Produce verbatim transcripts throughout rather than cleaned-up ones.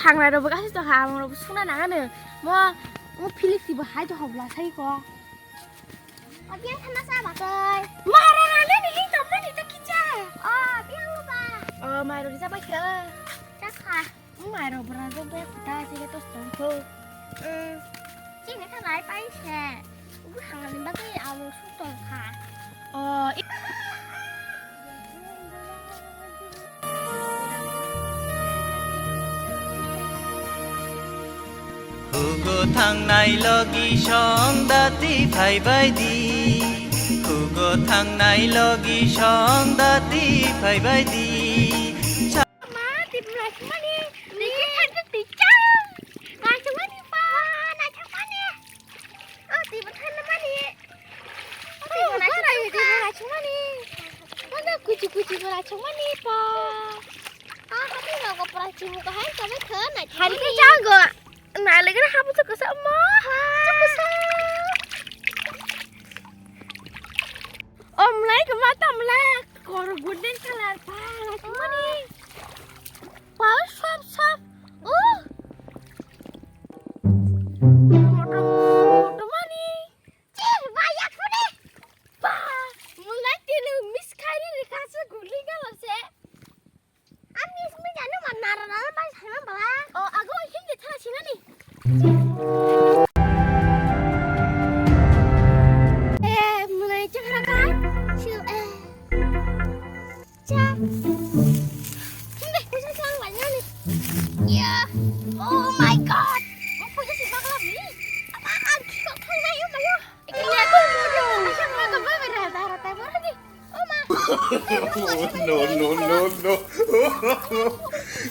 Thangrai rok bo kasi to ha, amo rok bo suna nang ano. Mo, mo Felix bo hai to hobla sai ko. Oke, sama sa bakai. Mara rane ni hing tong ni to kicha. Oh, biang ba. Oh, mai rok sa ba khe. Sa kha. Mai rok bra rok ba ta se to stong ko. Hmm. Chini thalai pai se. Bwkhangni bagwi abo suk tong kha. O, i- Hugo thangnai logi song dati phaibai di. Hugo thangnai logi song dati phaibai di. Ma, tibra sumani. Ni khe thangkhe twi chang. Naisingmani pa, naisingmani. Oh, twi bo thangmani. Oh, twi bo naisingmani. Mana kuchi kuchi bo naisingmani pa. Ah, hati rogo pura chimu ko hai sabai kha naisingmani. Hari khe jago. Nai lagi na habu chukasa ma. Chukasa. Oh, mulai khe ma ta mulai. Kor golden color pa naisingmani. Ba, sap, sap. Oh. Motom, motom ani. Chir, ba, yak pore. Ba, mulai tini miss khairi rikha se guli gala se. Ami miss mi jani ma nara nara ba sai ma bala. Oh, ago hindi thara sinani. Eh, mulai chakra ka. Sil, eh. Cha. Hindi, pusa silang banyak nih. Ya. Oh my God. Mau punya si bakal ni. Apaan? Kok punya yuk, ayo. Ini aku mau dong. Siapa ke mana? Rata-rata mana nih? Oh, ma. No, no, no, no.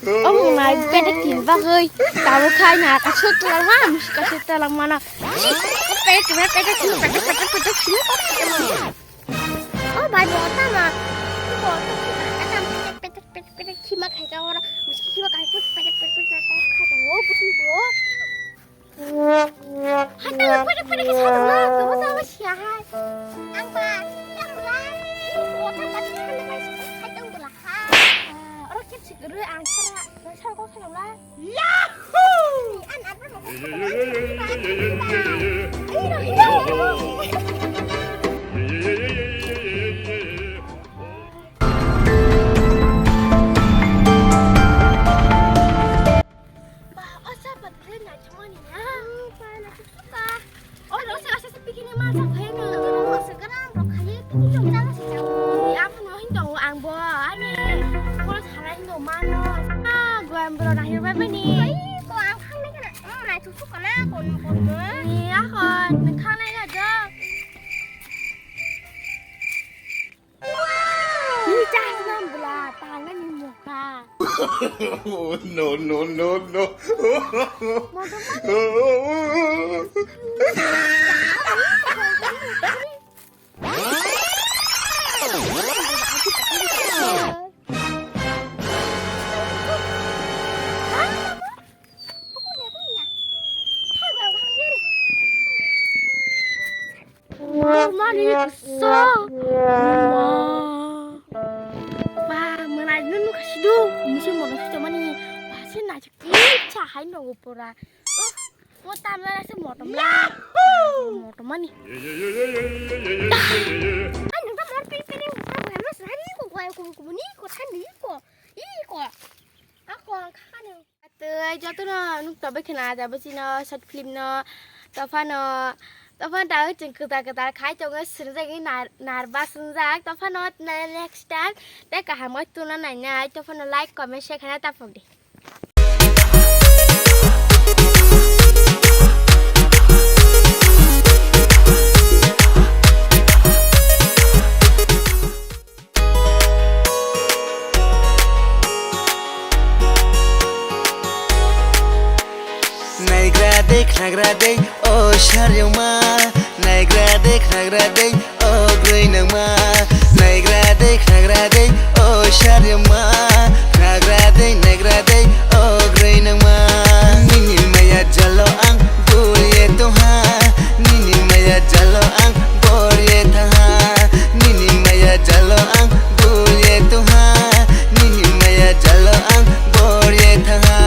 Oh my, pede kin bagoi. Tahu kai na, kasut lang mana, kasut lang mana. Pede, pede, pede, pede, pede, pede. Oh, bai, bo tama. Bo tama. Petek, petek, petek, petek, khima khai ka ora. Miski khima khai ka, petek, petek, petek, kok kha to, wo, pusi, wo. Hai, tama, petek, petek, ke sana, ma, kamu sama siapa? Ang ba, ang ba. Bo tama, petek, petek, petek, hai, tang bela, ha. Oro kep sik, ro, ang sara, sara kok sara, ma. Yahoo! Oro se asa se pikini masa khaino. Oro se gram rok khaye, tini rok jala se jao. Ni aphano hin tongo ang bo, ani khoro salai no mano. Ah, guam bro nahir bai bani. Ai, ko ang khangnai kana. Oh, nai thuk thuk kana, kon kon mo. Ni akhon, ni khangnai ga jo. Ni chas nam bla, tangan ni muka. No, no, no, no. Mani so. Ba, mwnai nunu kasidu. Musi mono sito mani. Ba, si na cha hai no pora. Oh, mo tamla se motom la. Motom mani. Ai, nung ta mor pin pin ko ba mas hari ko ko ko ko ni ko thani ko. I ko. Ako ang khani. Tei jotono nuk tobe khna jabo chino short film no, tophano, tophano ta chwng kwtal kwtal khai tongo, swngjagwi nar-, narba swngjak, tophano ne-, next time tei kaham khe tuna nainai, tophano like, comment, share khaina ta phok di. Naigra de, khnagra de, o saryoma. Naigra de, khnagra de, o groi nangma. Naigra de, khnagra de, o saryoma. Khnagra de, naigra de, o groi nangma. Nini maya jalo ang buriye tongha. Nini maya jalo ang buriye tongha. Nini maya jalo ang buriye tongha. Nini maya jalo ang buriye tongha.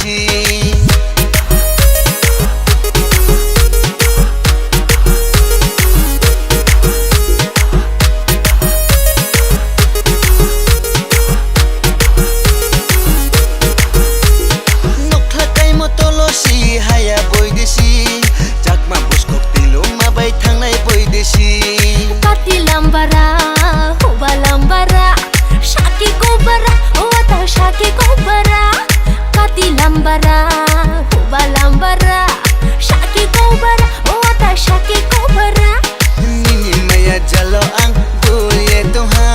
Nokha kaimo tolo si haya boidesi, chakma buskok tilo ma bai thangnai boidesi. Kati lambara, huba lambara, saki kobara, wata saki kobara. Kati lambara, huba lambara, saki kobara, wata saki kobara. Nini maya jalo ang boye tongha,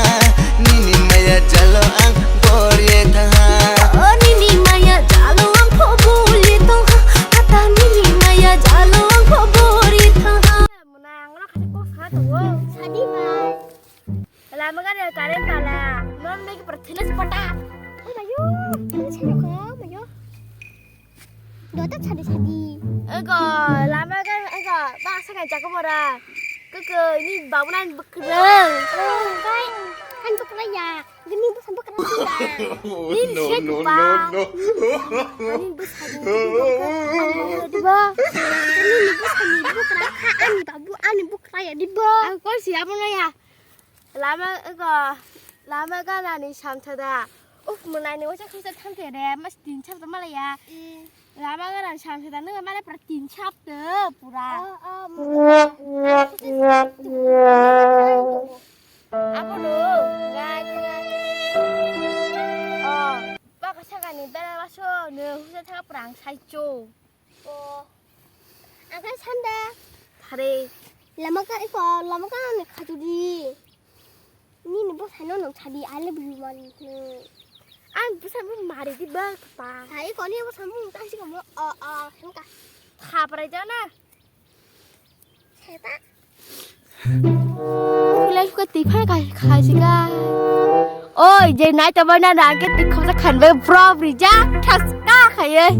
nini maya jalo ang boye tongha. O nini maya jalo ang pho boye tongha, ata nini maya jalo ang pho boye tongha. Mona ang lo khati kok sa to. Sadi bai. Lama gana current tala. Non lagi pertinas pata. Oh, mayo. Ini sini kok, mayo. Dota sadi sadi. Ego, lama gana ego, ba sa kan jago mora. Keke ini bangunan bekereng. Oh, kai. Kan bekereng ya. Gini bu sampai kena. Ini no, siapa, no, Pak? No, no. Ini bu sadi. Ini bu sadi. Ini bu sadi. Bu kena. Ani babu, ani bu kena ya di ba. Aku kau siapa lo ya? Lama ego, lama ganani samsada. Uf, mwnai ni waisa khusa thamte re, mas tin chap mala ya. Mm. Lama ganani samsada nung mala pura tin chap te pura. Oh, oh, mm. Abo no, ngai, ngai. Oh, baka sagani bela baso, ne husa thaga prang saicho. Oh. Ang khe sanda. Thare. Lama ka iko, lama ka ni khajuri. Nini bwsai no nung sadi, I love you man. Ang bwsai bo mari di ba pa. Hai iko ni bwsai mung ta si ko mo, o, o, hemka. Thaprai jana. Seta. Kulai ko ti phai kai khai si ga. Oi, je nai ta bai na na ke ti khom sa khan be prob ri ja. Thas ka khai.